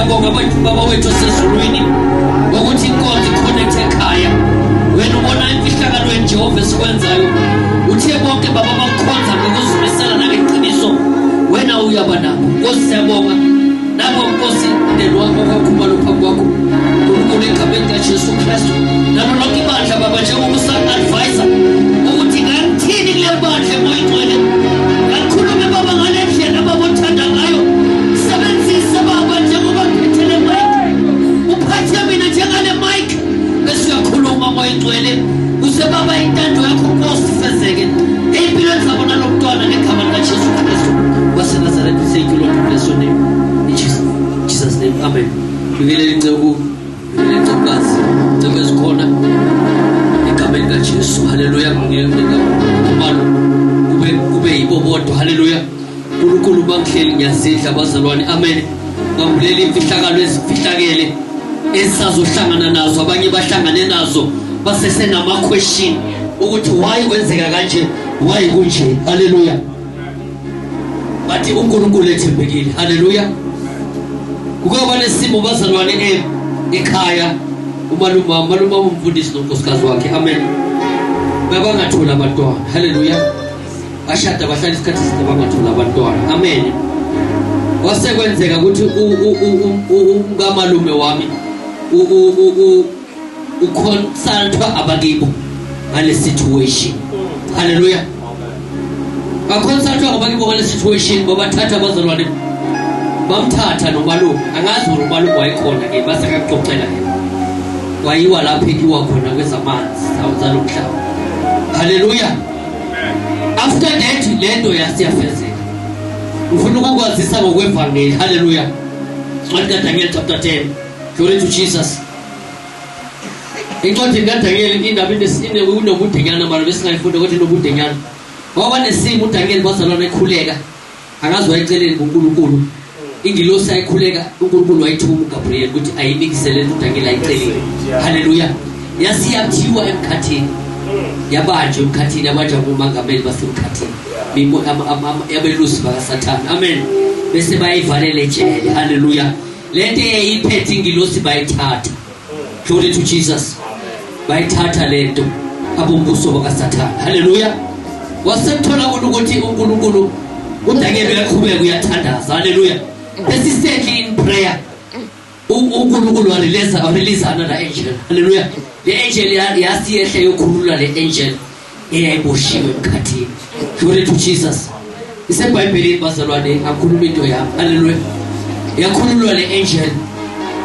Siyabonga Baba wethu osezulwini ngokuthi inkonzo iconnect ekhaya. Wena ubona imfihlakalo yeJehova esikwenzayo. Uthe bonke baba bakukhonza ngokuzimisela nangeqiniso. Wena uyaba nabo. Nkosi siyabonga. Nabo Nkosi umndeni wakho kwakhumalo phambi kwakho. Nkulunkulu egameni likaJesu Kristu. Nalo lonke ibandla baba njengoba usa-advisor ukuthi ngangithini kuleli bandla emoya ingcwele. Ngakhulume baba ngale ndlela baba othanda ngayo. Sebenzise baba njengoba ngiphethe le mic. Uphathe mina njengale mic. Bese uyakhuluma moya ingcwele. Kuze baba intando yakho Nkosi ifezeke. Empilweni zabo nalo mntwana ngegama likaJesu Kristu. WaseNazaretha, thank you Lord, bless your name. In Jesus name, amen. Bikelele inceku, bikelele incekukazi, inceku ezikhona egameni likaJesu. Haleluya. Ngiyabonga kube yibo bodwa. Haleluya. uNkulunkulu bangihleli ngiyazidla bazalwane. Amen. Ngambulela imfihlakalo ezifihlakele esisazohlangana nazo, abanye bahlangane nazo basesenama question ukuthi why kwenzeka kanje, why kunje. Haleluya. Bathi uNkulunkulu ethembekile. Haleluya. Kukoba nesimo bazalwane ekhaya umalume wami, umalume wami umfundisi nonkosikazi wakhe. Amen. Babangathola abantwana. Haleluya. Bashada bahlala isikhathi eside bangathola abantwana. Amen. Kwase kwenzeka ukuthi umkamalume wami uconsultwa abakibo ngale situation. Haleluya. Baconsultwa abakibo ngale situation, babathatha abazalwane bamthatha nomalume. Angazi ukuthi umalume wayekhona ke, base kakuxoxela yena. Wayiwa lapho ekiwa khona kwezamanzi zalomhlaba. Haleluya. After that lento yasiyafezeka. Ngifuna ukukwazisa ngokwevangeli. Haleluya. Incwadi kaDaniel chapter 10. Glory to Jesus. Incwadi kaDaniel indaba inobudenyana mara besingayifunda kodwa inobudenyana. Ngoba nesimo uDaniel bazalwane ekhuleka. Angazi wayeceleni kuNkulunkulu. Ingilosi ayikhuleka uNkulunkulu wayithuma uGabriel ukuthi ayinikise lento uDaniel ayicelile. Haleluya. Yasiyathiwa emkhathini. Yabanjwa emkhathini, yabanjwa ngumangameli basemkhathini. Yabelusi bakaSathane. Amen. Bese bayivalela ejele. Haleluya. Lento eyayiphethe ingilosi bayithatha. Glory to Jesus. Bayithatha lento abombuso bakaSathane. Haleluya. Wasekuthola ukuthi uNkulunkulu uDaniel uyaqhubeka uyathandaza. Haleluya. Persistently in prayer. uNkulunkulu warelease warelease another angel. Haleluya. Le angel yasiyehle yokhulula le angel eyayiboshiwe emkhathini. Glory to Jesus. IseBhayibhelini bazalwane, akhuluma into yami. Haleluya. Yakhululwa le angel.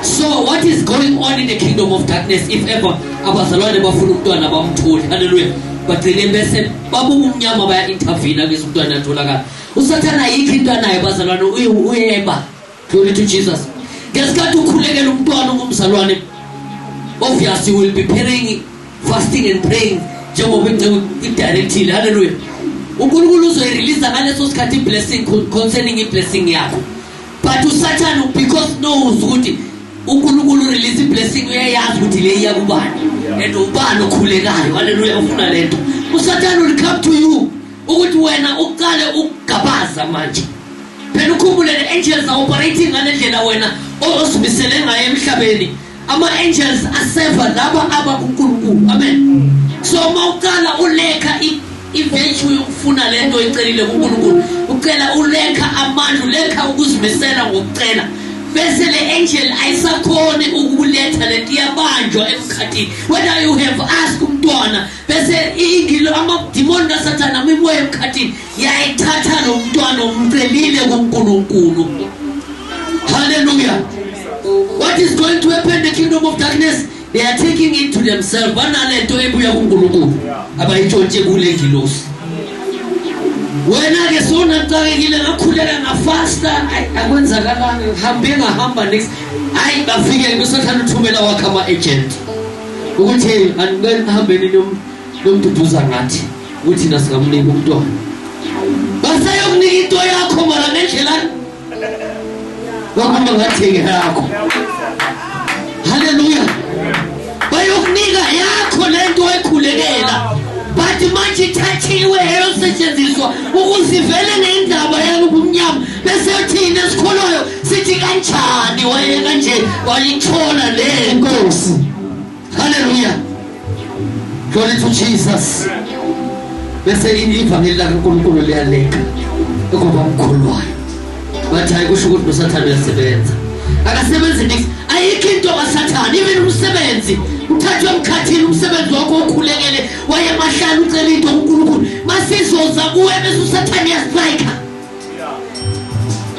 So what is going on in the kingdom of darkness if ever abazalwane bafuna umntwana bamtholi? Haleluya. Bagcine bese babuka umnyama baya intervene bese umntwana atholakala. USathana ayikho into anayo bazalwane, uyeba. Glory to Jesus. Ngesikhathi ukhulekela umntwana ungumzalwane, obviously you will be praying, fasting and praying njengoba inceku i-directile. Hallelujah. uNkulunkulu uzoyirelease ngaleso sikhathi i-blessing concerning i-blessing yakho. But uSathane because knows ukuthi uNkulunkulu release i-blessing, uyayazi ukuthi le iya kubani and ubani okhulekayo. Hallelujah, ufuna lento. USathane will come to you ukuthi wena uqale ukugabaza manje. Phela ukhumbule le angels are operating ngale ndlela wena ozimisele ngayo emhlabeni. Ama angels aseva laba abakuNkulunkulu. Amen. So uma uqala ulekha i-virtue yokufuna lento oyicelile kuNkulunkulu, ucela ulekha amandla, ulekha ukuzimisela ngokucela, bese le angel ayisakhoni ukukuletha lento, iyabanjwa emkhathini. Whether you have asked umntwana, bese ingilo amadimoni kaSathane amimoya emkhathini yayithatha lo mntwana omcelile kuNkulunkulu. Hallelujah. What is going to happen in the kingdom of darkness? They are taking it to themselves. Banalento ebuya kuNkulunkulu abayitshontshe kule ngilosi. Wena ke sowunacakekile, ngakhuleka ngafasta, akwenzakalanga, ngihambe ngahamba next, hayi bafike uSathane uthumela wakhe ama-agent ukuthi anibeni nihambeni nomduduza ngathi ukuthi thina singamnika umntwana, baseyokunika into yakho mara ngendlela kwakuba ngathi yakho. Haleluya. Bayokunika yakho lento oyikhulekela, but manje ithathiwe eyosetshenziswa ukuze ivele nendaba yalo ubumnyama. Bese thina esikholwayo sithi kanjani waye kanje wayithola le nkosi. Haleluya, glory to Jesus. Bese ivangeli lakaNkulunkulu liyaleka ukuba mkholwayo bathi hayi, kusho ukuthi noSathane uyasebenza. Akasebenzi nix, ayikho into kaSathane. Even umsebenzi uthathwe emkhathini, umsebenzi wakho okhulekele waye mahlala ucela into kuNkulunkulu, masizoza kuwe bese uSathane uyastrike.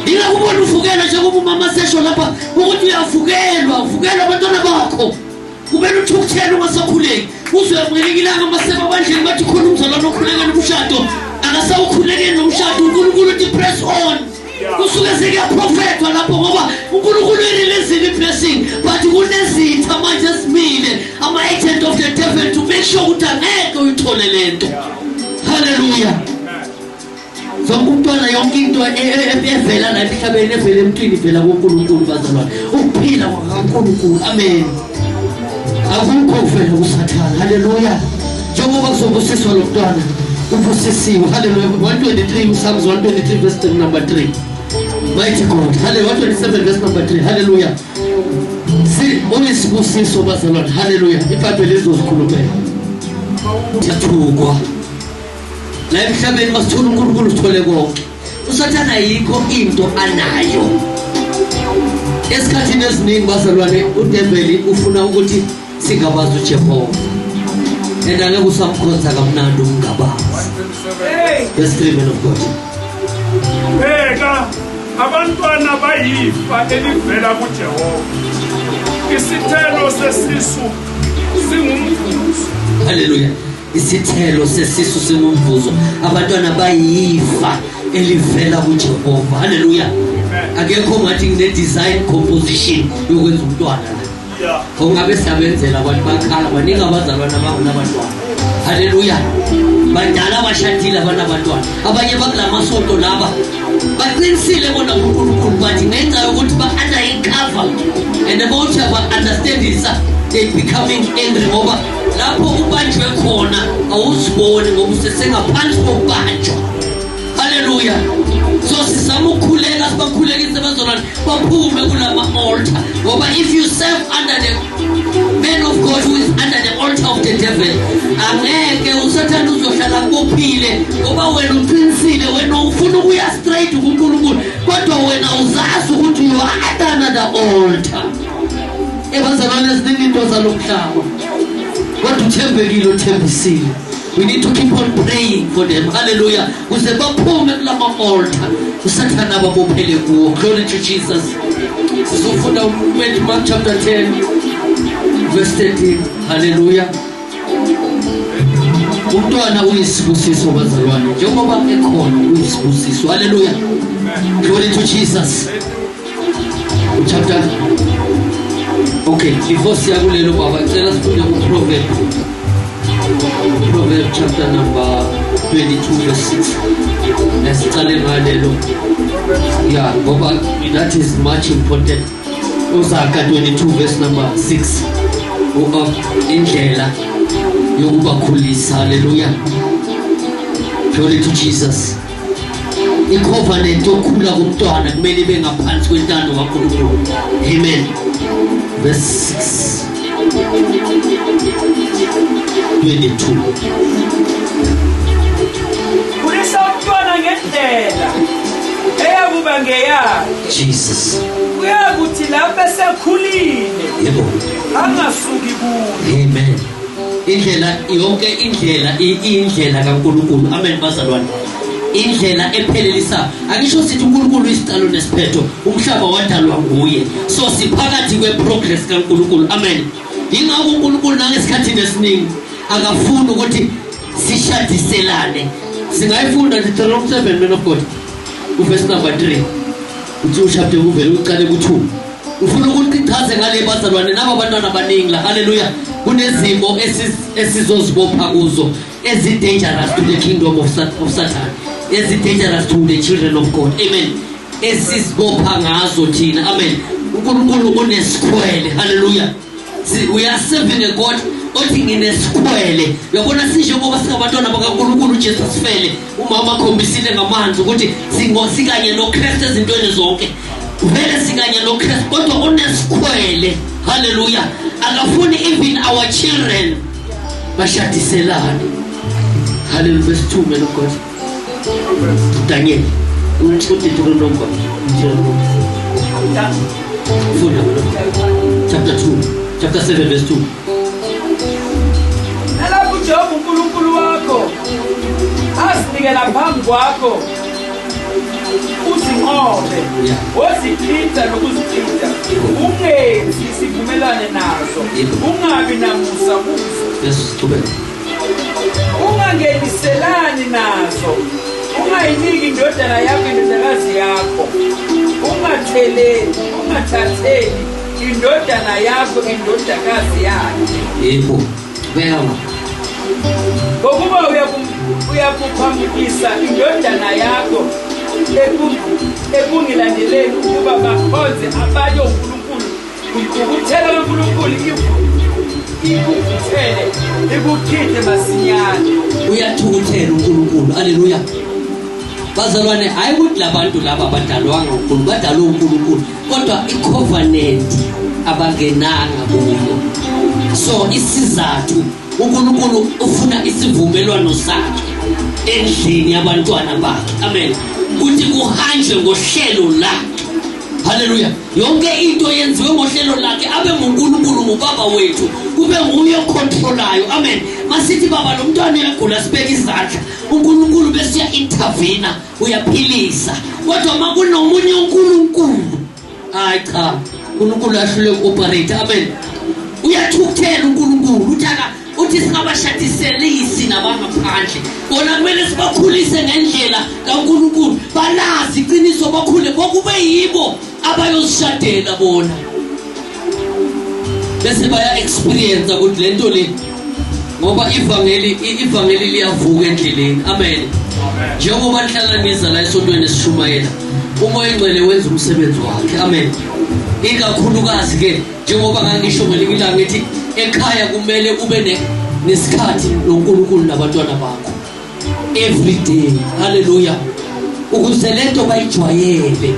Ingakubona uvukelwa njengoba umama sesho lapha ukuthi uyavukelwa, uvukelwa abantwana bakho, kumele uthukuthele ungasakhuleki. Uzwe ngelinye ilanga maseba bandleni bathi khona umzalwane okhulekela umshado, akasawukhulekeli lo mshado. uNkulunkulu uthi press on. Kusuke sekuyaprofethwa lapho ngoba uNkulunkulu ireleasile i-blessing, but kunezitha manje esimile, ama-agent of the devil, to make sure ukuthi angeke uyithole le nto. Haleluya. Zonke umntwana, yonke into evela la emhlabeni, evela emntwini, ivela kuNkulunkulu, bazalwane. Ukuphila kwakaNkulunkulu, amen, akukho kuvela kuSathane. Haleluya. Njengoba kuzobusiswa lo mntwana, ubusisiwe. Haleluya. 123, Psalms 123 verse number 3. Mighty God. Haleluya. 127 verse number 3. Haleluya. Si uyisibusiso, bazalwane. Haleluya. IBhayibheli lizozikhulumela. Siyathukwa la emhlabeni, masithola uNkulunkulu sithole konke. USathana ayikho into anayo. Esikhathini esiningi, bazalwane, udeveli ufuna ukuthi singabazi uJehova, and angeke usamkhonza kamnandi umngabazi. Verse 3, man of God. Bheka, abantwana bayifa elivela kuJehova, isithelo sesisu singumvuzo. Haleluya. Isithelo sesisu singumvuzo. Abantwana bayifa elivela kuJehova. Haleluya. Akekho ngathi ngine-design composition yokwenza umntwana la. Ongabe siyabenzela abantu bakhala, baningi abazalwane abangunabantwana. Haleluya. Badala, abashadile, abanabantwana, abanye bakula masonto laba baqinisile bona kuNkulunkulu, bathi ngenxa yokuthi ba-under i-cover and bawuthi aba-understandisa, they becoming angry, ngoba lapho ubanjwe khona awuziboni ngoba usesengaphansi kokubanjwa. Haleluya. So sizama ukukhuleka, sibakhulekise bazalwane baphume kulama altar, ngoba if you serve under the man of God who is under the altar of the devil, angeke, uSathane uzohlala kubophile, ngoba wena uqinisile, wena ufuna ukuya straight kuNkulunkulu, kodwa wena uzazi ukuthi you are under another altar. Ebazalwane, ziningi into zalo mhlaba, kodwa uthembekile, uthembisile. We need to keep on praying for them. Hallelujah. Kuze baphume kulama altar uSathana ababophele kuwo. Glory to Jesus. Sizofunda Mark chapter 10 verse 13. Hallelujah. Umntwana uyisibusiso, bazalwane, njengoba ekhona uyisibusiso. Hallelujah. Glory to Jesus. Chapter, okay, before siya kulelo, baba, ngicela sifunde ku-Proverb, Proverb chapter number 22 verse 6. Esicale ngalelo ya, ngoba that is much important. Uzaga 22 verse number 6, indlela yokubakhulisa. Haleluya. Glory to Jesus. I-covenant yokukhula komntwana kumele ibe ngaphansi kwentando kaNkulunkulu. Amen. Verse 6, 22. Khulisa umntwana ngendlela eyakuba ngeyakhe. Jesus. Kuyakuthi lapho esekhulile angasuki kuyo. Amen. Indlela yonke, indlela indlela kaNkulunkulu. Amen, bazalwane. Indlela ephelelisa. Akisho sithi uNkulunkulu isicalo nesiphetho, umhlaba wadalwa nguye. So siphakathi kwe-progress kaNkulunkulu. Amen. Yingakho uNkulunkulu nangesikhathini esiningi akafuni ukuthi sishadiselane. Singayifunda Deuteronomy 7, man of God, uverse number 3. Uthi uchapter uvele uqale ku-2. Ufuna ukuthi ichaze ngale, bazalwane, naba abantwana abaningi la. Haleluya. Kunezimo esizozibopha kuzo ezi-dangerous to the kingdom of Satan, ezi-dangerous to the children of God. Amen. Esizibopha ngazo thina. Amen. UNkulunkulu unesikhwele. Haleluya. We are serving a God othi nginesikhwele. Uyabona, sinjengoba singabantwana bakaNkulunkulu, uJesu asifele, umama akhombisile ngamanzi ukuthi sikanye noKristu ezintweni zonke. Vele sikanye noKristu, kodwa unesikhwele. Haleluya. Akafuni even our children bashadiselane. Haleluya. Verse 2, man of God. Daniel, uDeuteronomy, funda chapter 2, chapter 7 verse 2. Nalapho uJehova uNkulunkulu wakho azinikela phambi kwakho uzinqobe, wozichitha nokuzichitha, ungenzi isivumelane nazo, ungabi namusa kuzo. Yes, qhubeka. Ungangeniselani nazo, ungayiniki indodana yakho indodakazi yakho, ungatheleli, ungathatheli indodana yakho indodakazi yakhe. Yebo, qhubeka. Ngokuba uyakuphambukisa indodana yakho ekungilandeleni ukuba bakhonze abanye onkulunkulu, intukuthelo kaNkulunkulu ikuvuthele, ikuchithe masinyane. Uyathukuthela uNkulunkulu. Haleluya. Bazalwane, hayi ukuthi labantu laba abadalwanga uNkulunkulu, badalwe uNkulunkulu, kodwa icovenant abangenanga kuyo. So isizathu uNkulunkulu ufuna isivumelwano sakhe endlini yabantwana bakhe. Amen. Kuthi kuhanjwe ngohlelo lakhe. Haleluya. Yonke into yenziwe ngohlelo lakhe, abe nguNkulunkulu, ngubaba wethu, kube nguye ocontrolayo. Amen. Masithi baba lo mntwana uyagula, sibeke izandla, uNkulunkulu bese uya-intervene, uyaphilisa. Kodwa makunomunye uNkulunkulu, hayi cha, uNkulunkulu ahlule uku-operate. Amen. Uyathukuthela uNkulunkulu, uthi aka uthi singabashadiselisi nabangaphandle, bona kumele sibakhulise ngendlela kaNkulunkulu, balazi iqiniso, bakhule bokube yibo abayozishadela bona, bese baya experience ukuthi lento le, ngoba ivangeli liyavuka endleleni. Amen. Njengoba nihlala niza la esontweni esishumayela, uMoya oNgcwele wenza umsebenzi wakhe. Amen. Ikakhulukazi ke njengoba ngangisho ngelinye ilanga, ngithi ekhaya kumele ube nesikhathi noNkulunkulu nabantwana bakho every day. Haleluya. Ukuze lento bayijwayele.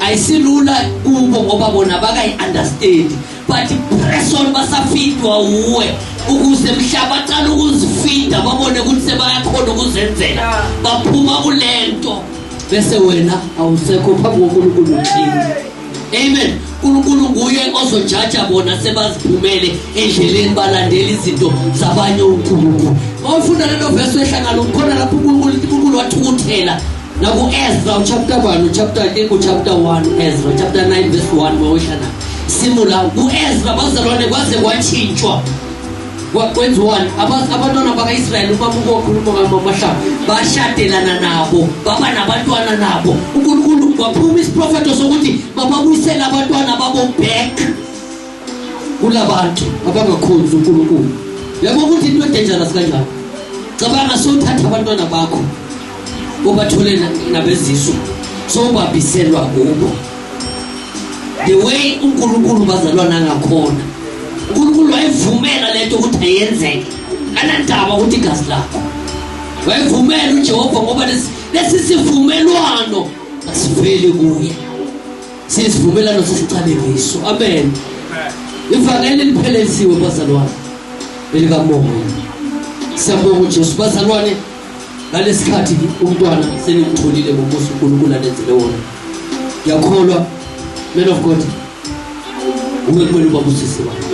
Ayisilula kubo ngoba bona bakayi-understand, but press on, basafidwa wuwe, ukuze mhla baqala ukuzifida babone ukuthi sebayakhona ukuzenzela, baphuma kulento, bese wena awusekho phambi koNkulunkulu, uclean. Amen. uNkulunkulu nguye ozojaja bona sebaziphumele endleleni, balandela izinto zabanye uNkulunkulu. Mawufunda lelo verse wehlangano khona lapho uNkulunkulu wathukuthela naku-Ezra chapter 1, chapter, I think chapter 1, Ezra chapter 9 verse 1, mawehla na simula ku-Ezra, bazalwane, kwaze kwatshintshwa, kwenziwani? Abantwana baka-Israyeli, uma ukokhuluma ngamahlaba, bashadelana nabo, baba nabantwana nabo. UNkulunkulu waphuma isiprofetho sokuthi bababuyisele abantwana babo back kulabantu abangakhonzi uNkulunkulu. Yabo ukuthi into edangerous kanjani? Cabanga sowuthatha abantwana bakho, ubathole nabezizwe, sowubabiselwa kubo. The way uNkulunkulu, bazalwana, ngakhona uNkulunkulu wayivumela lento ukuthi ayenzeke, anandaba ukuthi igazi lakho. Wayivumela uJehova ngoba lesi sivumelwano asiveli kuye, sisivumelwano sesicalekiso. Amen. Ivangeli liphelelisiwe, bazalwane, elikamoya. Siyabonga uJesu, bazalwane. Ngalesikhathi umntwana senimtholile ngomusa uNkulunkulu anenzele wona, ngiyakholwa, man of God, uwe kumele ubabusise baba.